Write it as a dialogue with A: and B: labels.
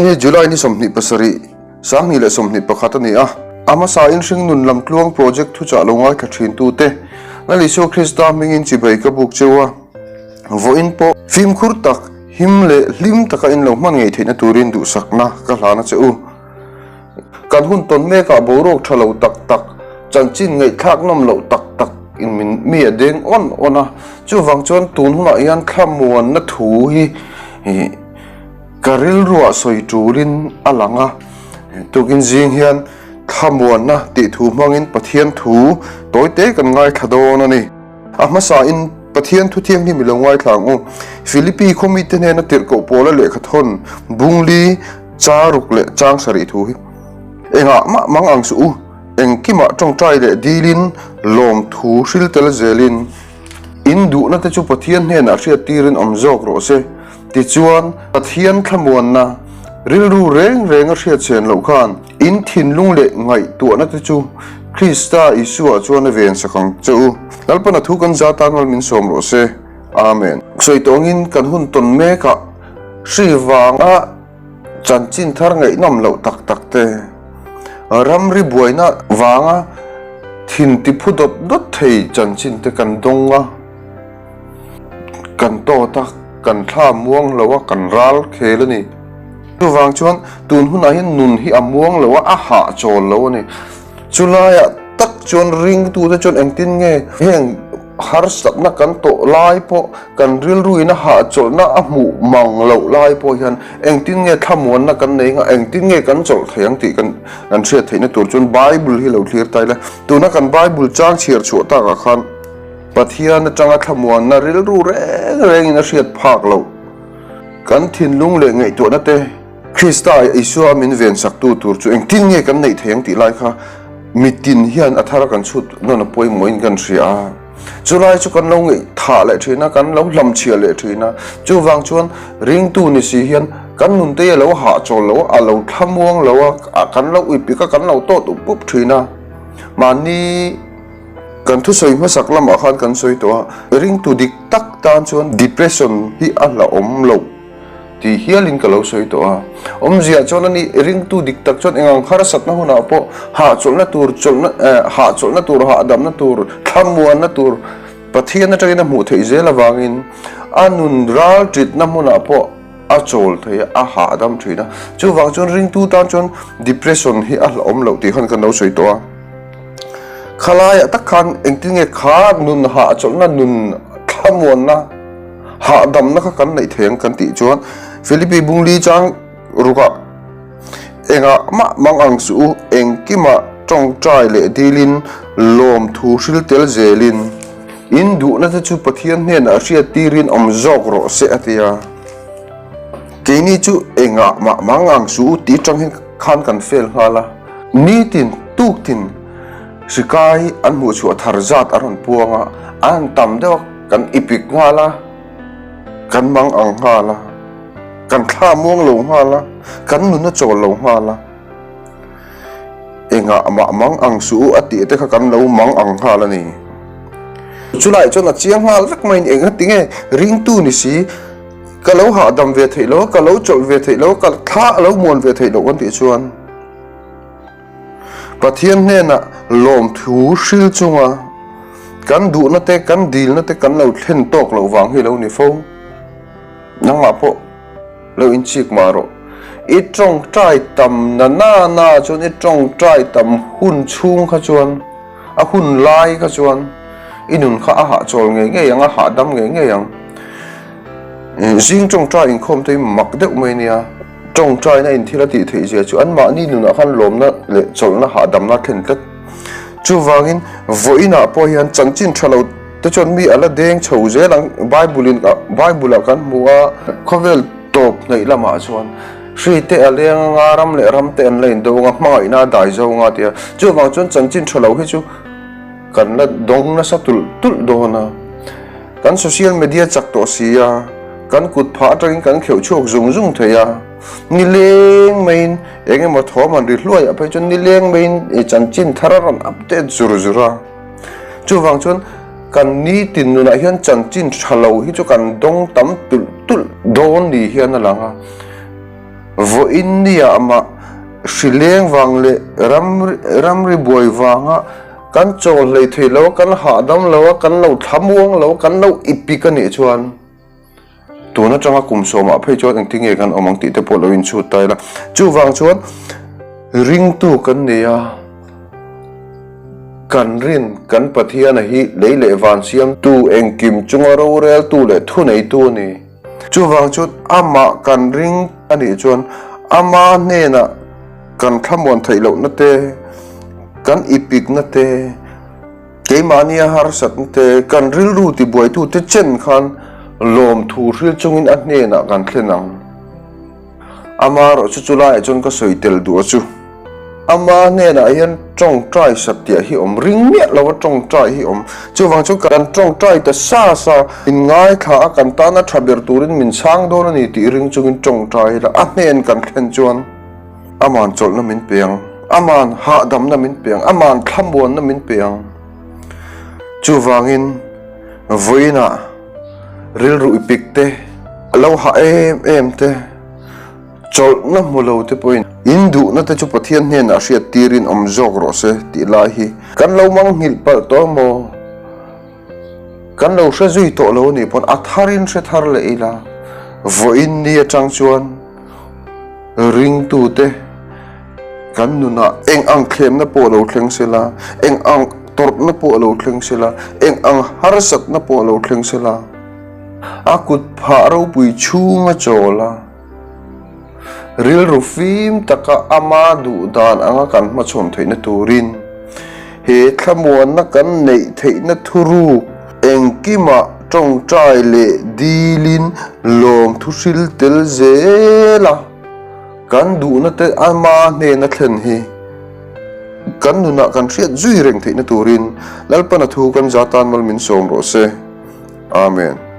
A: Vawiin hi July ni 27, 2021 a ni a. A hmasa in hringnun lamtluang project thuchah lo ngaithla thin tute Lal Isua Krista hmingin chibai ka buk cheu a. Vawiin pawh fimkhur tak, him leh hlim taka in lo hman ngei theihna turin duhsakna ka hlan a che u. Kan hun tawn mekah boruak tha lo tak tak, chanchin ngaihthlak nawm loh tak tak in min mi a deng awn awn a, chuvang chuan tun hunah hian thlamuanna thu hi ka rilruah sawi tulin a lang a, tukin zing hian thlamuanna tih thu hmangin Pathian thu tawite kan ngaithla dawn a ni. A hmasain Pathian thu thianghlim i lo ngaithla ang u. Philippi khaw mite hnena tirhkoh pawla lehkhathawn Bungli, Charuk leh Chang sarih thu hi engah mah mang ang suh u, engkimah tawngtai leh dilin lawmthu hril tel zelin in duhna te chu Pathian hnenah hriat tirin awm zawk rawh se. Tichuan, Pathian thlamuanna rilru reng reng a hriat chhen loh khan in thinlung leh ngaihtuahna te chu Krista Isua chuan a ven sak ang che u. Lalpan a thu kan za tan mal min sawm rawh se. Amen. Sawi tawngin kan hun tawn mekah hri vanga chanchin thar ngaihnawm loh tak tak te, ramri buaina vanga thin tiphu dawt dawt thei chanchin te kan dawng a, kan tawt a, kan thla muang lo a, kan ral khel a ni. Chuvang chuan tun hunah hian nun hi a muang lo a, a hahchawl lo a ni. Chulaiah tak chuan ringtute chuan engtin nge heng harsatna kan tawh lai pawh kan rilruin a hahchawlhna a hmuh mang loh lai pawh hian engtin nge thlamuanna kan nei anga engtin nge kan chawlh thei ang tih kan kan hriat theihna tur chuan Bible hi lo thlir ta ila. Tuna kan Bible chang chhiar chhuah takah khan Pathian atanga thlamuanna rilru reng rengin a hriat phak loh kan thinlung leh ngaihtuahna te, Krista Isua min ven saktu tur chu engtin nge kan neih thei ang tih lai kha mitin hian a thar kan chhut nawn a pawimawhin kan hria a. Chulai chu kan lo ngaihthah leh thin a, kan lo hlamchhiah leh thin a. Chuvang chuan ringtu ni si hian kan nunte hi a lo hahchawl lo a, a lo thlamuang lo a, kan lo uipik a, kan lo tawt up up thin a. Mahni kan thusawi hmasak lamah khan kan sawi tawh a, ringtu dik tak tan chuan depression hi a hlauhawm loh. Tih hialin ka lo sawi tawh a. Awmzia chuan ani ringtu dik tak chuan engang harsatna hunah pawh hahchawlhna tur chawlhna eh hahchawlhna tur hahdamna tur thlamuanna tur Pathian atangin a hmuh theih zel avangin a nun ral titna hmunah pawh a chawl thei a, a hahdam thin a. Chuvang chuan ringtu tan chuan depression hi a hlauhawm loh tih khan kan lo sawi tawh a. Khalaiah tak khan engtin nge kha nun hahchawlhna nun thlamuanna Hahdamna kha kan neih thei ang kan tih chuan Philippi Bungli chang rukah engah mah mang ang suh u, engkimah tawngtai leh dilin lawmthu hril tel zelin in duhna te chu Pathian hnenah hriat tirin awm zawk rawh se a ti a. Keini chu engah mah mang ang suh u tih atang hian khan kan fail nghal a. Nitin, tuktin hrikai an hmuhchhuah thar zat a rawn puang a, an tam deuh a. Kan ipik nghal a, kan mang ang nghal a, kan thla muang lo nghal a, kan nun a chawl lo nghal a. Engah mah mang ang suh u a tih te kha kan lo mang ang nghal a ni. Chulai chuan a chiang nghal vek mai ni, engati nge ringtu ni si, ka lo hahdam ve theih lo a, ka lo chawlh ve theih lo a, ka thla a lo muan ve theih loh kan tih chuan. Pathian hnenah lawmthu hril chunga kan duhna te, kan dilna te kan lo thlen tawk loh vang hi lo ni fo. Nangmah pawh lo inchik mah rawh. I tawngtai tam na na na chuan i tawngtai tam hun chhung kha chuan, a hun lai kha chuan i nun kha a hahchawl ngei ngei ang, a hahdam ngei ngei ang. Zing tawngtai inkhawm te hi mak deuh mai nia. Tawngtaina in thil a tih theih zia chu anmahni nunah khan lawmna leh chawlhna hahdamna a thlen tlat. Chuvangin vawiinah pawh hian chanchin tha lo te chuan mi a la deng chho zel ang. Bible in Bible ah kan hmu a, khawvel tawp hnaih lamah chuan hri te a leng anga ram leh ram te an la indo anga hmangaihna a dai zo anga tia. Chuvang chuan chanchin tha lo hi chu kan la dawng nasa tulh tulh dawn a. Kan social media chak tawh si a, kan kut phah atangin kan kheuh chhuak zung zung thei a, nileng maiin eng emaw thawm an ri hluai ah phei chuan nileng maiin i chanchin thar a rawn update zur zur a. Chuvang chuan kan nitin nunah hian chanchin tha lo hi chu kan dawng tam tulh tulh dawn ni hian a lang a. Vawiin niah mah hri leng vang leh ramri buai vanga kan chaw hlei thei lo a, kan hahdam lo a, kan lo thlamuang lo a, kan lo ipik a nih chuan tun atanga kum sawmah phei chuan engtin nge kan awm ang tih te pawh lo inchhut ta ila. Chuvang chuan ringtu kan nei a, kan rin kan Pathiana hi lei leh van siamtu engkim chunga roreltu leh thuneitu a ni. Chuvang chuan amah kan ring a nih chuan ama hnenah kan thlamuan theih lohna te, kan ipikna te, keimahnia harsatna te, kan rilru tibuaitute chen khan lawmthu hril chungin a hnenah kan thlen ang. Amaherawh chu chulaiah chuan ka sawi tel duh a chu. Ama hnenah hian tawngtai sattiah hi awm ring miah lo a tawngtai hi awm. Chuvang chuan kan tawngtai ta sa sa min ngaithla a kan tana tha ber turin min chhang dawn a ni tih ring chungin tawngtai ila a hnen kan thlen chuan Aman chawlhna min pe ang, Aman hahdamna min pe ang, Aman thlamuanna min pe ang. Chuvangin vawiinah rilru ipik te, a lo hah em em te, Chawlhna hmu lo te pawhin in duhna te chu Pathian hnenah hriat tirin awm zawk rawh se tih lai hi kan lo mangnghilh palh tawh maw? Kan lo hre zui tawh lo anih pawn a tharin hre thar leh ila, vawiin ni atang chuan ringtute kan nunah eng ang thlemna pawh lo thleng sela, eng ang tawrhna pawh lo thleng sela, eng ang harsatna pawh lo thleng sela, A kut phah ropui chhung a chawl a, rilru fim taka ama duh dan anga kan hmachhawn theihna turin he thlamuanna kan neih theihna thuruk engkimah tawngtai leh dilin lawmthu hril tel zel a, kan duhna te ama hnena thlen hi kan nunah kan hriat zui reng theihna turin Lalpana thu kan za tan mal min sawm rawh se. Amen.